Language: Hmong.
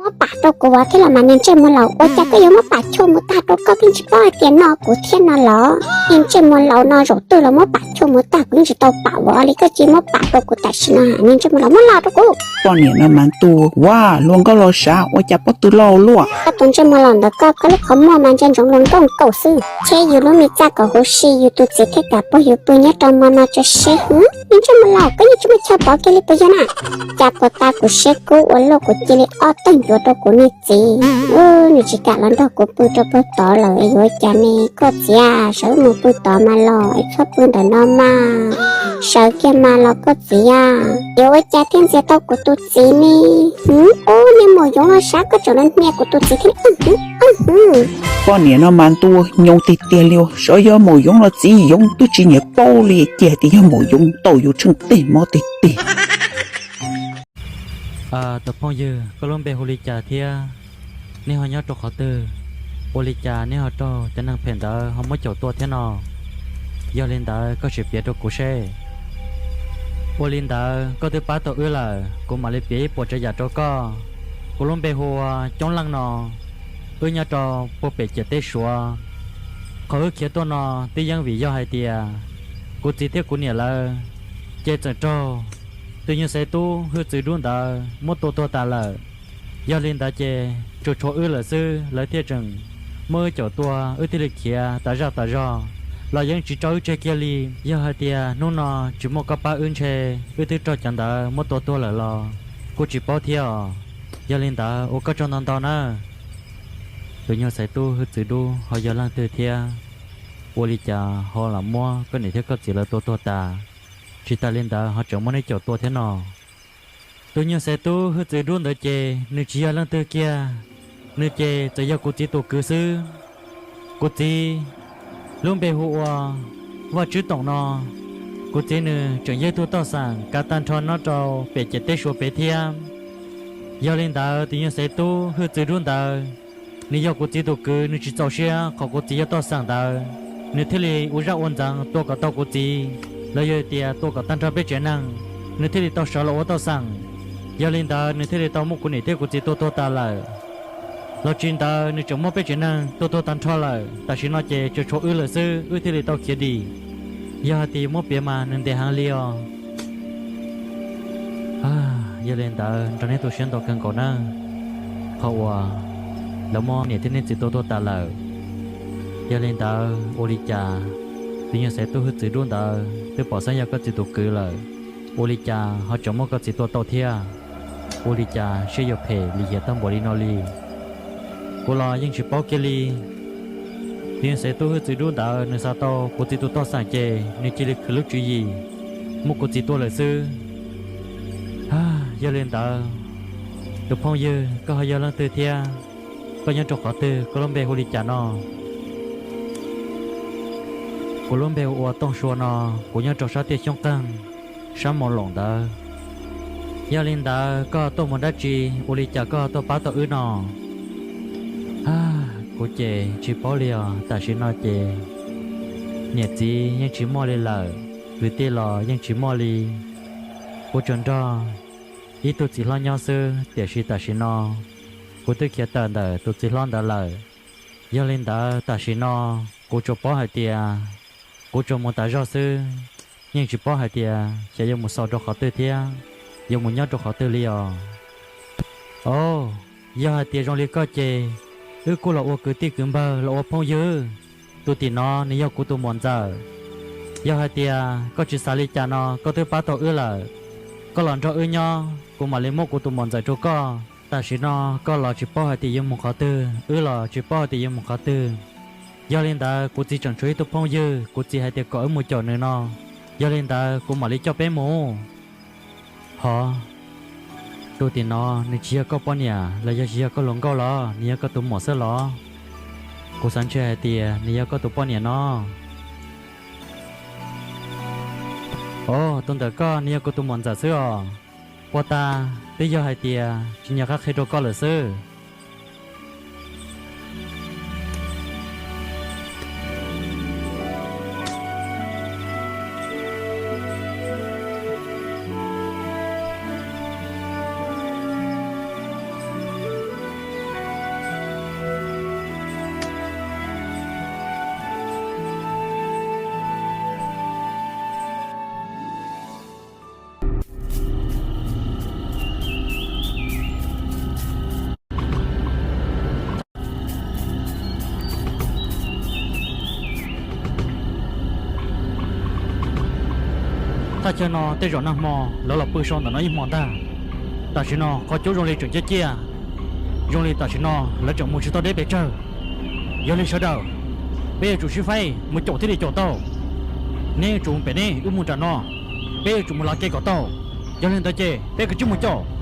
Muab pam rau kuv thiab los mas niag ntsej muag laus, ua cas koj yuav muab pam chua mus tag rau koj, koj tsis paub hais tias no kuv thiab no los? Niag ntsej muag laus no zaum twg los muab pam chua mus tag, kuv yeej tsis tau pam ua li, koj cia li muab pam rau kuv tam sim no, niag ntsej muag laus muab los rau kuv. Poj niam no mas ntuj, ua luag nkauj los sav, ua cas pob tw loj luaj. Koj tus ntsej muag laus ntawd, koj koj lub qhov muag mas ntsia ntsoov luag nkauj nkaus xwb. Cheb yus lub me txaj kom huv si, yus tus txiv thiaj kam puag yus pw nyob rau hmo no tso seb. Niag ntsej muag laus, koj yeej tsis muaj chaw pov kiag li puas yog na? Cas puas tas kuv siab kub ua luaj, kuv cia li ob tawg ncuav rau kuv niag txiv. Nws tsis kam los nrog kuv pw rau puag tod lawm, yuav ua cas ne? Koj txiv, sawv mus pw tod mas los, txhob pw ntawm no mas, sawv kiag mas los koj txiv a. Yuav ua cas thiaj ntxias tau kuv tus txiv ne? Ub, niag maum yoov los sav, koj tseem los hnia kuv tus txiv thiab. Poj niam no mas ntuj, nyoo tiag tiag li, xyov yog maum yoov los txiv yoov twb tsis nyiam paub li, cia hais tias yog maum yoov tau yus tsheej teg mob tiag tiag. Tus phooj ywg, koj lub npe hu li cas thiab nej ho nyob rau qhov twg? Ua li cas nej ho raug cov neeg phem ntawd ho muab caum tua thiab no? Yog li ntawd koj sim piav rau kuv seb. Ua li ntawd koj twb pab tau wb lawm, kuv mam li piav ib puas tsav yam rau koj. Kuv lub npe hu ua Coob Leej no, wb nyob rau puag pem ciam teb Suav. Qhov wb khiav tuaj no twb yeej vim yog hais tias kuv txiv thiab kuv niam lawv ces txawm raug tus nyuag xaiv tub hwj txwv dub ntawd muab tua tuag tas lawm. Yog li ntawd ces tsuas tshuav wb lawm xwb, lawv thiaj tseem muab wb caum tua, wb thiaj li khiav tas zaj tas zog los yeej tsis tso wb tseg kiag li. Yog hais tias hnub no tsis muaj koj pab wb ntshe wb twb raug cov ntawd muab tua tuag lawm los kuj tsis paub thiab os. Yog li ntawd ua koj tsaug ntau ntau nawb. Tus nyuag xaiv tub hwj txwv dub ho yog leej twg thiab? Ua li cas ho lam muab koj niam thiab koj txiv lawv tua tuag tas, tsis tas li ntawd ho tseem muab neb caum tua thiab no? Tus nyuag xaiv tub hwj txwv dub ntawd ces nws tsis yog leej twg kiag, nws ces txawm yog kuv txiv tus kwv xwb. Kuv txiv lub npe hu ua Vaj Tswb Toom no. Kuv txiv nws tseem yog ib tug toj xeem kav tag nrho nyob rau pem ciam teb Suav pem thiab. Yog li ntawd tus nyuag xaiv tub hwj txwv dub ntawd, nws yog kuv txiv tus kwv, nws tsis txaus siab qhov kuv txiv yog toj xeem ntawd, nws thiaj li ua zaj ua ntxeev tua kom tau kuv txiv, los yog tias tua kom tag nrho peb tsev neeg, nws thiaj li tau sawv los ua toj xeem. Yog li ntawd nws thiaj li tau muab kuv niam thiab kuv txiv tua tuag tas lawm. Los tsis ntawd nws tseem muab peb tsev neeg tua tuag tag nrho lawm, tam sim no ces tsuas tshuav wb lawm xwb, wb thiaj li tau khiav dim. Yog hais tias muab piav mas nws ntev heev li os. Yog li ntawd nrog neb tu siab ntau kawg nkaus nawb, qhov uas lawv muab niam thiab neb txiv tua tuag tas lawm. Yog li ntawd ua li cas tus nyuag xaiv tub hwj txwv dub ntawd twb pom xeeb yog koj txiv tus kwv lawm, ua li cas ho tseem muab koj txiv tua tau thiab? Ua li cas siab yuav phem lim hiam tag npaum li no li? Kuv los yeej tsis paub kiag li. Tus nyuag xaiv tub hwj txwv dub ntawd nws xav tau kuv txiv tus toj xeem ces nws cia li khwv lub tswv yim muab kuv txiv tua lawm xwb. Yog li ntawd, tus phooj ywg, koj ho yog leej twg thiab? Koj nyob rau qhov twg? Koj lub npe hu li cas no? Kuv lub npe hu ua Tooj Sua no, kuv nyob rau sab tiaj Xyoob Qeeg, sab Moos Loos ntawd. Yog li ntawd koj tuaj mus dab tsi, ua li cas koj tuaj pab tau wb no? Kuv ces tsis paub li os, tam sim no ces niam txiv yeej tsis muaj li lawm, kwv tij los yeej tsis muaj li. Kuv tsuas nrog ib tug txiv hlob nyob xwb, tiam sis tam sim no kuv twb khiav tawm ntawm tus txiv hlob ntawd lawm. Yog li ntawd tam sim no kuv tsuas paub hais tias kuv tsuas mus tas zog xwb, yeej tsis paub hais tias xyov yuav mus xaus rau qhov twg thiab yuav mus nyob rau qhov twg li os. Os, yog hais tias zoo li koj ces wb kuj los ua kwv tij kwv npawg, los ua phooj ywg. Tus tim no nws yog kuv tus muam ntxawm. Yog hais tias koj tsis xav li cas no, koj twb pab tau wb lawm, koj los nrog wb nyob, kuv mam li muab kuv tus muam ntxawm rau koj. Tam sim no koj los tsis paub hais tias yuav mus qhov twg, wb los tsis paub hais tias yuav mus qhov twg. Yog li ntawd kuv txiv tseem tshuav ib tug phooj ywg, kuv txiv hais tias kom wb mus caum nws no. Yog li ntawd kuv mam li coj peb mus. Hov, tus tim no nws tsis yog koj poj niam los yog tsis yog koj hluas nkauj los? Nws yog koj tus muam xwb los? Kuv xav ntshe hais tias nws yog koj tus poj niam no. Os, tus ntawm koj nws yog kuv tus muam ntxawm xwb os. Puag ta twb yog hais tias tsis nco qab qhia rau koj lawm xwb. Thaj chaw no tej zaum nag hmo lawv los pw so ntawm no ib hmo ntag. Tam sim no qhov cub zoo li tseem ciaj ciaj, zoo li tam sim no lawv tseem mus tsis tau deb pes tsawg. Yog li sawv daws, peb yuav tsum sib faib mus caum thiaj li caum tau. Neb yuav tsum pem neb, wb mus nram no, peb yuav tsum mus lav kev kom tau. Yog li ntawd ces peb kav tsij mus caum.